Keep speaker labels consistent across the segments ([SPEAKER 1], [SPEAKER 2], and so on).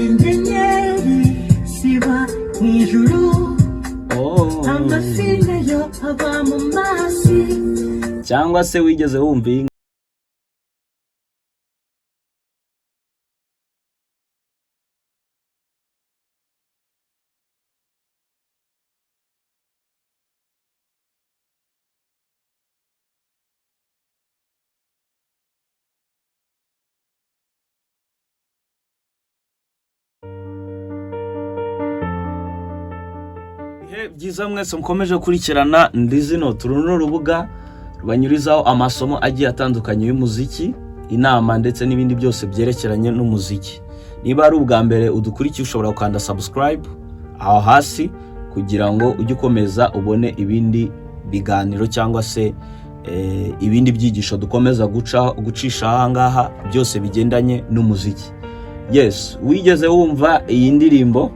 [SPEAKER 1] Inyenyeri ziba mu ijuru.
[SPEAKER 2] Oh.
[SPEAKER 1] Amafi nayo aba mu mazi.
[SPEAKER 2] Cyangwa se wigeze wumva iyi? Ibihe byiza mwese mukomeje gukurikirana Ndizino. Turu ni urubuga rubanyurizaho amasomo agiye atandukanye y'umuziki, inama ndetse n'ibindi byose byerekeranye n'umuziki. Niba ari ubwa mbere udukurikiye, ushobora gukanda subscribe aho hasi kugira ngo ujye ukomeza ubone ibindi biganiro cyangwa se ibindi byigisho dukomeza gucisha aha ngaha, byose bigendanye n'umuziki. Yes, wigeze wumva iyi ndirimbo?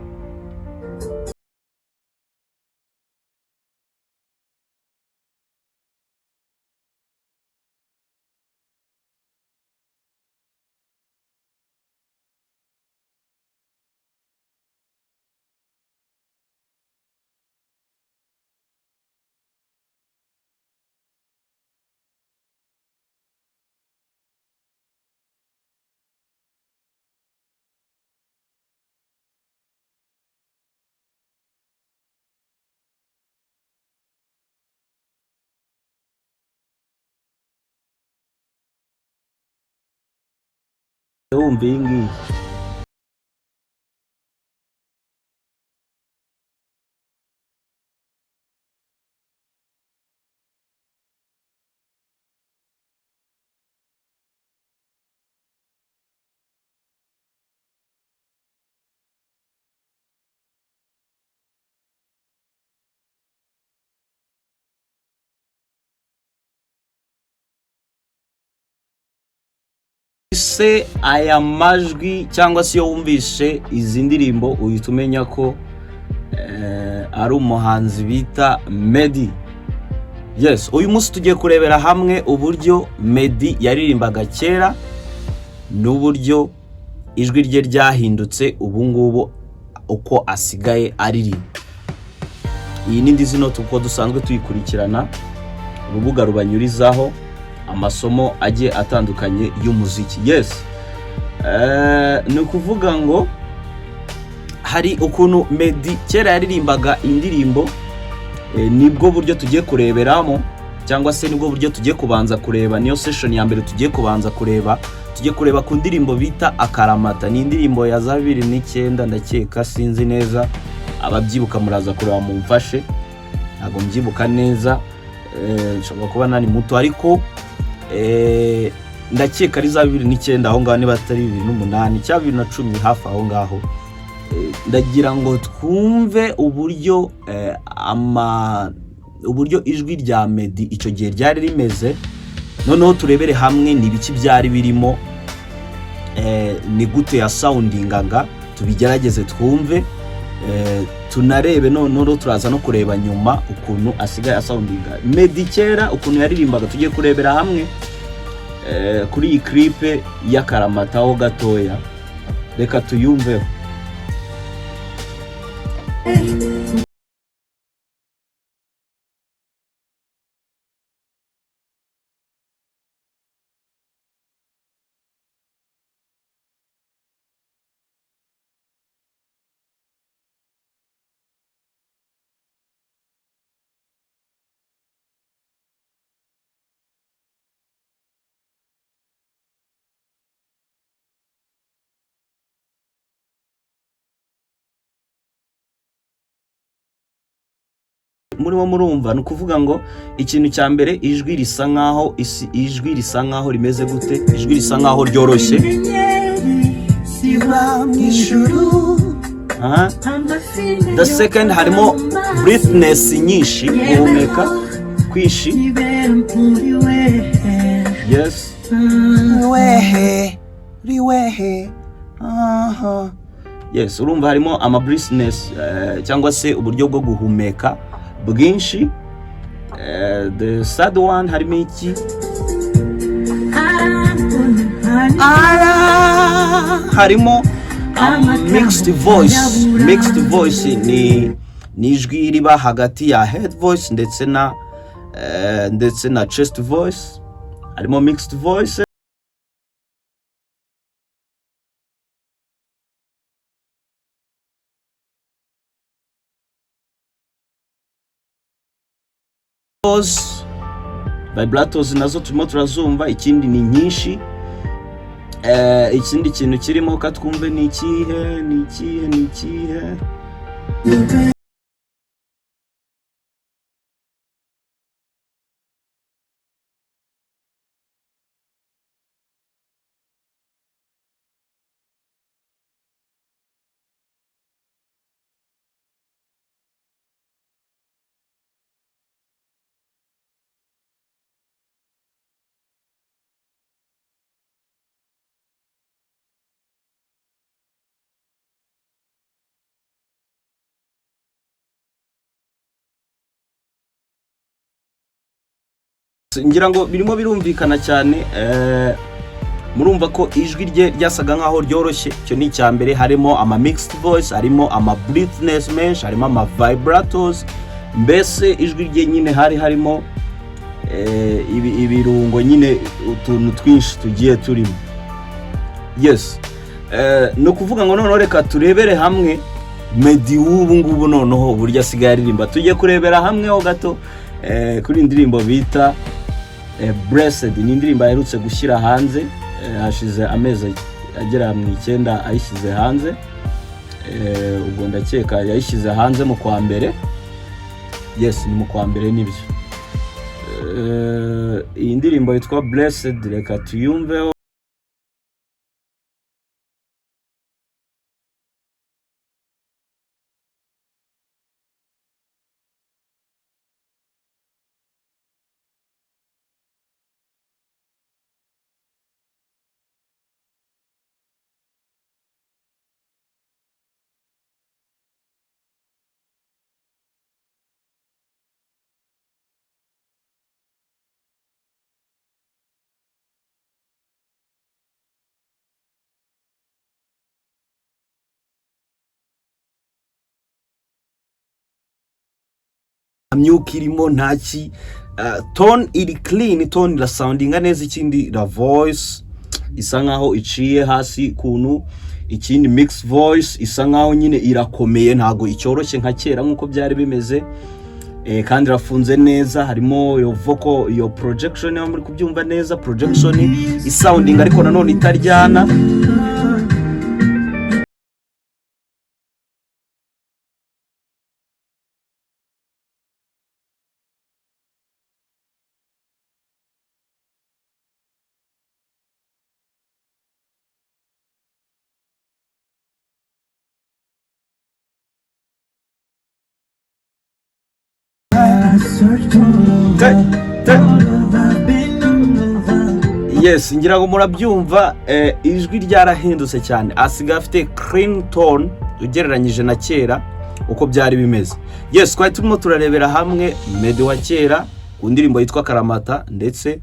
[SPEAKER 2] Wumva iyi ngiyi? Se aya majwi cyangwa se iyo wumvishe izi ndirimbo, uhita umenya ko ari umuhanzi bita Meddy. Yes, uyu munsi tugiye kurebera hamwe uburyo Meddy yaririmbaga kera n'uburyo ijwi rye ryahindutse ubu ngubu, uko asigaye aririmba. Iyi ni Ndizino, uko dusanzwe tuyikurikirana, urubuga rubanyurizaho amasomo agiye atandukanye y'umuziki. Yes, ni ukuvuga ngo hari ukuntu Meddy kera yaririmbaga indirimbo, nibwo buryo tugiye kureberamo cyangwa se nibwo buryo tugiye kubanza kureba. Niyo session ya mbere tugiye kubanza kureba. Tugiye kureba ku ndirimbo bita "Akaramata". Ni indirimbo ya za 2009 ndakeka, sinzi neza. Ababyibuka muraza kureba mumfashe, ntabwo mbyibuka neza. Nshobora kuba nari muto, ariko ndakeka ari za 2009 aho ngaho, niba atari 2008 cyangwa 2010, hafi aho ngaho. Ndagira ngo twumve uburyo ama uburyo ijwi rya Meddy icyo gihe ryari rimeze, noneho turebere hamwe ni ibiki byari birimo, ni gute yasoundingaga. Tubigerageze twumve, tunarebe. Noneho turaza no kureba nyuma ukuntu asigaye asoundinga. Meddy kera ukuntu yaririmbaga, tugiye kurebera hamwe kuri iyi clip y'Akaramata ho gatoya. Reka tuyumveho. Murimo murumva? Ni ukuvuga ngo ikintu cya mbere, ijwi risa nkaho ijwi risa nkaho rimeze gute? Ijwi risa nkaho ryoroshye.
[SPEAKER 1] Inyenyeri ziba mu ijuru.
[SPEAKER 2] Aha.
[SPEAKER 1] Amafi
[SPEAKER 2] The second, harimo breathness nyinshi, guhumeka kwinshi.
[SPEAKER 1] Ibera muri we.
[SPEAKER 2] Yes, wehe riwehe, aha. Yes, urumva harimo ama breathness, cyangwa se uburyo bwo guhumeka bwinshi. The third one, harimo iki?
[SPEAKER 1] Arambona.
[SPEAKER 2] Ara harimo mixed voice. Mixed voice ni ijwi riba hagati ya head voice ndetse na chest voice. Harimo mixed voice. Vibratos nazo turimo turazumva. Ikindi ni nyinshi. Ikindi kintu kirimo katwumve ni ikihe? Ni ikihe? Ni ikihe? Ngira ngo birimo birumvikana cyane. Murumva ko ijwi rye ryasaga nkaho ryoroshye. Icyo ni icya mbere. Harimo ama mixed voice, harimo ama breathness menshi, harimo ama vibratos. Mbese ijwi rye nyine hari harimo ibirungo nyine, utuntu twinshi tugiye turimo. Yes, ni ukuvuga ngo noneho reka turebere hamwe Meddy w'ubu ngubu, noneho uburyo asigaye aririmba. Tujye kurebera hamwe ho gato kuri iyi ndirimbo bita Blessed. Ni indirimbo aherutse gushyira hanze, hashize amezi agera mu 9 ayishyize hanze. Ubwo ndakeka yayishyize hanze mu kwa mbere. Yes, ni mu kwa mbere, nibyo. Iyi ndirimbo yitwa Blessed, reka tuyumveho. Myuka irimo ntaki, tone iri clean, tone irasoundinga neza. Ikindi, la voice isa nkaho iciye hasi kuntu. Ikindi, mix voice isa nkaho nyine irakomeye, ntago icyoroshye nka kera nkuko byari bimeze. Kandi irafunze neza. Harimo iyo vocal, iyo projection, niba muri kubyumva neza, projection isoundinga ariko nanone itaryana.
[SPEAKER 1] I searched all
[SPEAKER 2] Te,
[SPEAKER 1] over,
[SPEAKER 2] te.
[SPEAKER 1] all over, been all over.
[SPEAKER 2] Yes, ngira ngo murabyumva. Ijwi ryarahindutse cyane, asigaye afite clean tone ugereranyije na kera uko byari bimeze. Yes, twari turimo turarebera hamwe Meddy wa kera ku ndirimbo yitwa Karamata ndetse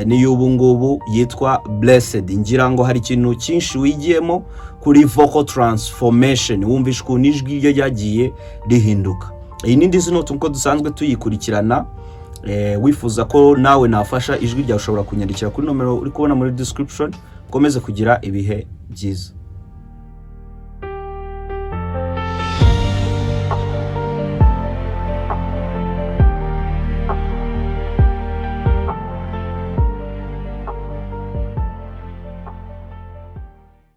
[SPEAKER 2] n'iy'ubu ngubu yitwa Blessed. Ngira ngo hari ikintu cyinshi wigiyemo kuri vocal transformation, wumvishe ukuntu ijwi rye ryagiye rihinduka. Iyi ni Ndizi Note nkuko dusanzwe tuyikurikirana. Wifuza ko nawe nafasha ijwi ryawe, ushobora kunyandikira kuri nomero uri kubona muri description. Ukomeze kugira ibihe byiza.